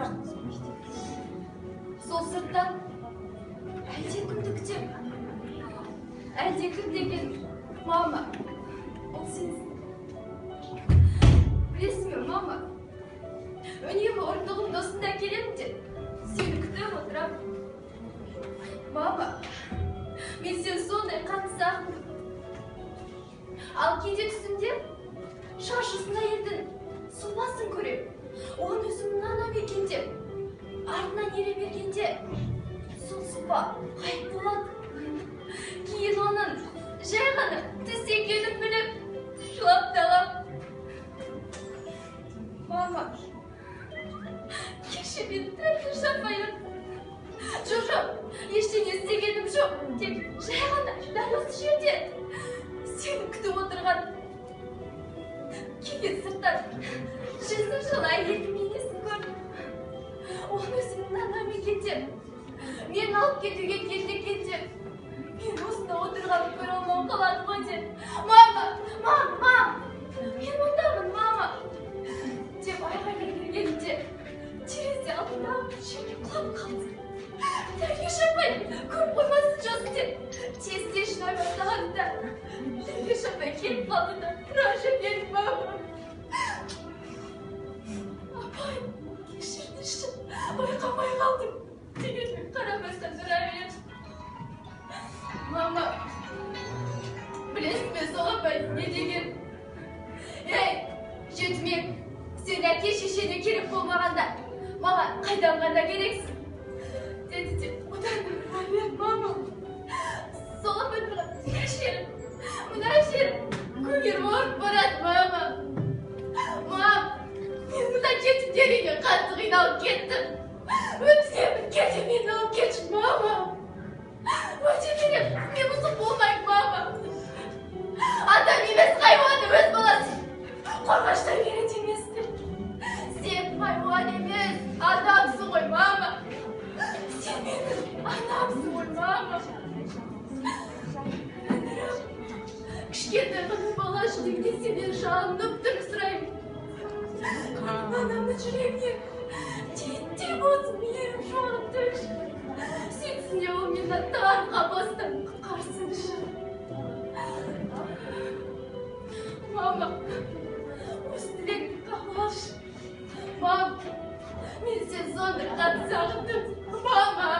отырамын. Сол сырттан әлдекімді күтемін. Әлдекім деген мама, ол сенсің. Білесің бе, мама, үнемі орындығымның осында келемін де сені күтіп отырамын. Мама, мен сені сондай қатты сағындым. Ал кейде түсімде шашы ұзын әйелдің сұлбасын көремін. Оған өзімнің анам екен деп артынан ере бергенде сол сұлба ғайып болады. Кейін оның жай ғана түс екенін біліп жылап та аламын. Мама, кеше мен Тәтеш апайым. Жоқ, жоқ, ештеңе істегенім жоқ. Тек жай ғана дәл осы жерде сені күтіп отырған. Кенет сырттан жүзі жылы әйелдің бейнесін көрдім. Оны өзімнің анам екен деп, мені алып кетуге келді екен деп, мен осында отырғанын көре алмай қалады ғой деп. Мама, мам, мам, мен мұндамын, мама деп айғайлай бергенімде терезе алдындағы жерге құлап қалдым. Дәлеш апай көріп қоймасын жазып деп тез-тез жинай бастағанымда Дәлеш апай келіп қалды да тұра жөнелді, мама. Апай, кешіріңізші, байқамай қалдым дегенмен қарамастан тұра бердім. Мама, білесің бе сол апай не деген? Ей, жетімек, сен әке шешеңе керек болмағанда маған қайдан ғана керексің деді де одан да ұра берді, мама. Сол апай тұрған мына жерім, мына жерім көгеріп ауырып барады, мама. Мам, мен мына жетімдер үйіне қатты қиналып кеттім. Өтінемін, кел де мені алып кетші, мама. Уәде беремін, мен бұзық болмаймын, мама. Адам емес хайуан өз баласын қорғаштай береді емес пе? Сен хайуан емес, адамсың ғой, мама. Сен менің анамсың ғой, мама. Тәңірім, кішкентай ғана бала жүрегіне сенен жалынып тұрып сұраймын. Анамның жүрегіне титтей болсын мейірім шуағын төкші. Сөйтсін де ол мені тар қапастан құтқарсыншы. Мама, осы тілегімді қабыл алшы. Мам, мен сені сондай қатты сағындым. Мама.